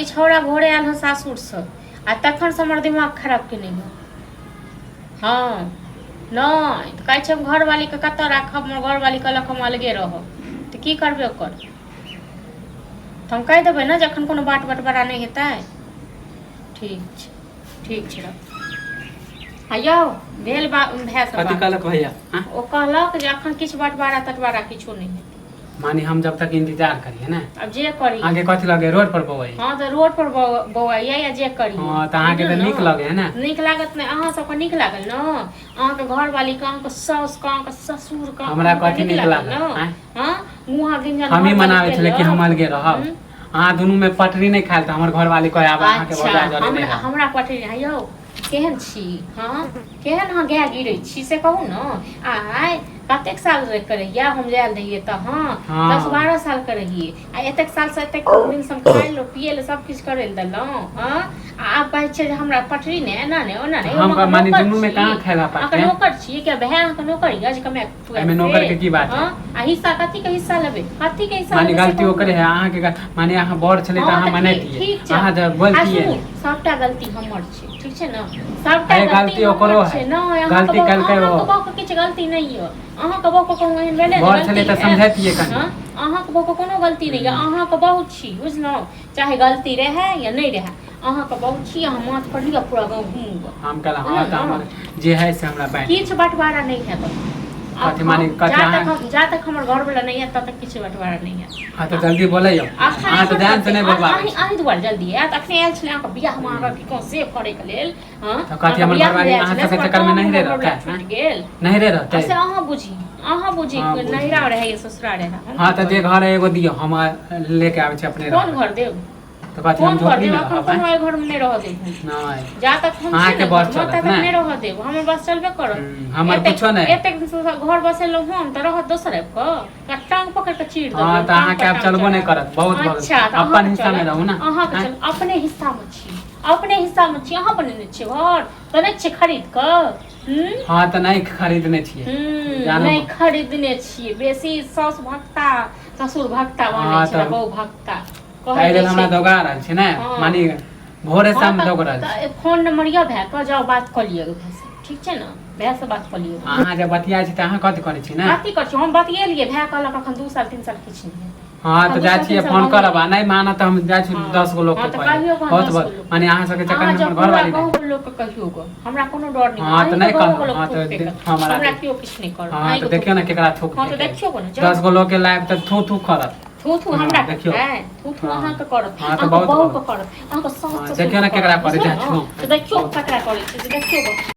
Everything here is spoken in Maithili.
ई छौड़ा भोरे आयल हँ सासुरसँ आ तखनसँ हमर दिमाग खराब केने हँ। हँ नहि तऽ कहै छै हम घरवालीके कतऽ राखब, हमर घरवाली कहलक हम अलगे रहब, तऽ की करबै ओकर? तऽ हम कहि देबै ने जे एखन कोनो बात बटबारा नहि हेतै। ठीक छै, ठीक छै, रखू। आ यौ भेल बा भायसँ कथी बात। कहलक भैया? हाँ? ओ कहलक जे एखन किछु बँटवारा तटवारा किछो नहि हेतै। माने हम जब तक इंतजार करिए ना। अब जे करी। अहाँके कथी लगे, रोड पर बौआई? हँ तऽ रोड पर बौआइए या जे करी। हँ तऽ अहाँके तऽ बुझलियौ नीक ने? लगे है ना। नीक लागत नहि? अहाँ सबके नीक लागल ने? अहाँके घरवालीके, अहाँके साउसके, अहाँके ससुरके, हमरा अहाँके कथी नीक नीक लागल लागल, ने? आँय? हँ, मुँहा गिंजन हमही घरवाली मनाबै छलै कि हम केलक। अलगे रहब। हूँ। अहाँ दुनू में पटरी नहि खायल तऽ हमर घरवाली कहे आब अहाँके अच्छा भौजाइ जरे नहि हमरा रहब। हमरा पटरी नहि यौ। केहन छी? हँ, केहन अहाँ गाय गिरै छी से कहू ने। आइ कतेक साल रहि के रहियै हम जायल रहियै तऽ? हँ, 10-12 साल के रहियै आ एतेक सालसँ एतेक दिनसँ हम खाय लए पियै लए सब किछु करै लए देलहुँ। हँ, आ आब कहै छियै जे हमरा पटरी नहि, एना नहि, ओना नहि। हम हम अहाँके माने नौकर दुनू में छी? कहाँ खायला अहाँके पटरी? नौकर छी क्या? भाय अहाँके नौकर यऽ जे कमाए के एहिमे नौकर के की बात है? हँ, आ हिस्सा कथी के हिस्सा लेबै? कथी के हिस्सा माने लेबै से गलती कहू ओकरे ने। है, अहाँके माने अहाँ बड़ छलै तऽ हँ अहाँ तऽ ठीक मनैतियै, ठीक छै। अहाँ जब आ बोलतियै। सुनू, सबटा गलती हमर छै, ठीक छै ने? सबटा अरे गलती गलती ओकरो हमर छै। है। नहि, अहाँके गलती बहू, केलकै ओ। अहाँके बहूके किछु गलती नहि यऽ। अहाँके बहूके कहूँ एहन भेलै जे बड़ छलै गलती तऽ है? समझैतियै कनि। हँ, अहाँके बहूके कोनो गलती नहि यऽ। अहाँके बहू छी, बुझलहुँ? चाहे गलती रहए या नहि रहए, अहाँके बहू छी। अहाँ माथ पर लिअ, पूरा गाँव घुमू गऽ। हम कहलहुँ बुझलहुँ हँ तऽ ने? हमर जे है से हमरा बाँटि। किछु बँटवारा नहि हैत। कथी माने कथी जा तक अहाँ हम, जा तक हमर घरवला नहि आयत तब तक किछु बँटवारा नहि हैत। हँ तऽ जल्दी बोलैयौ। अखन अहाँ तऽ एखन जान से नहि बोलबाबै अहीं छी। अहीं दुआरे जल्दी आयत? अखने आयल छलै अहाँके बियाहमे अहाँके की कहूँ से करैके लेल। हँ, तऽ कथी अहाँके हमर बियाहमे घरवाली आयल अहाँ छलै सबके से हमर चक्करमे गाँवमे नहिरे हमर रहतै? घरवला छुटि गेल। नहिरे आ रहतै? से अहाँ बुझी, अहाँ बुझी। हँ, बुझी। नहिरा रहै या ससुरा रहै, हम हँ की तऽ जे करू? घर है एगो दियौ, हम लेके आबै छी, अपने कोन रहबै। घर देब? तऽ कथी हम कोन घर झोपड़ी देब? मे अखन रहब? कोनो आँय? एहि घरमे नहि रहऽ देब हम। नहि, जा तक हम छी अहाँके ने बस घरमे चलत ता तक ने? नहि रहऽ देब। हमर बस चलबे करत। हमर एतेक कुछो नहि। एतेक दिनसँ घर बसेलहुँ हम तऽ रहत दोसर आबि कऽ? टांग पकड़ि कऽ चीर देबै। हँ तऽ टांग अहाँके पर आब टांग चलबो नहि चढ़ा। करत, बहुत भऽ गेल। अच्छा तऽ अपन अहाँके हिस्सा मे चलत? रहू ने। अहाँके आँय? चल, अपने हिस्सामे छी, अपने हिस्सामे छी। अहाँ बनेने छियै घर? तऽ नहि छियै खरीद कऽ? हूँ। हँ तऽ नहि खरीदने छियै। जानू। नहि खरीदने छियै। बेसी साउस भक्ता ससुर भक्ता बनै हँ छै तऽ बहु भक्ता ताहि कहै लेल नहि हमरा छै। दौगा रहल छै ने। हँ। मानी भोरे हँ शाम तऽ दौग रहल छै। तऽ फोन नंबर यऽ भायके, जाउ बात कऽ लिअ भायसँ, ठीक छै ने? भायसँ बात कऽ लिअ। अहाँ जब बतियाइ छी तऽ अहाँ कथी करै छी ने? कथी करै छी? हम बतियेलियै, भाय कहलक अखन 2 साल 3 साल किछु नहि हेतै। हँ अखन तऽ दू जाइ साल छियै, तीन साल फोन गाँवे करब आ नहि। नहि मानत तऽ हम जाइ छी 10 गो हँ लोकके तऽ कहै। कहियौ कऽ बहुत 10 गो बहुत लोक। माने अहाँ सबके अहाँ चक्करमे जब हमर पूरा घरवाली नहि। गाँवके लोकके कहियौ गऽ, हमरा कोनो डर नहि। हँ तऽ अहींके नहि गाँवके कहब। लोक हँ थूक तऽ फेकत, हमरा हमरा केओ किछु नहि करत। हँ तऽ अहींके थूक देखियौ ने केकरा थूक हँ तऽ फेकै। देखियौ गऽ ने, जाउ। 10 गो लोकके लायब तऽ थू थू करत। थू थू हँ हमरा देखियौ। करतै? थू थू हँ अहाँके करत, हँ तऽ अहाँके बहुत बहूके बहुत करत, अहाँके सास हँ ससुरके देखियौ ने केकरा करत, करै बुझलहुँ जाइ ने? छी। तऽ देखियौ ककरा करै छै से, देखियौ गऽ।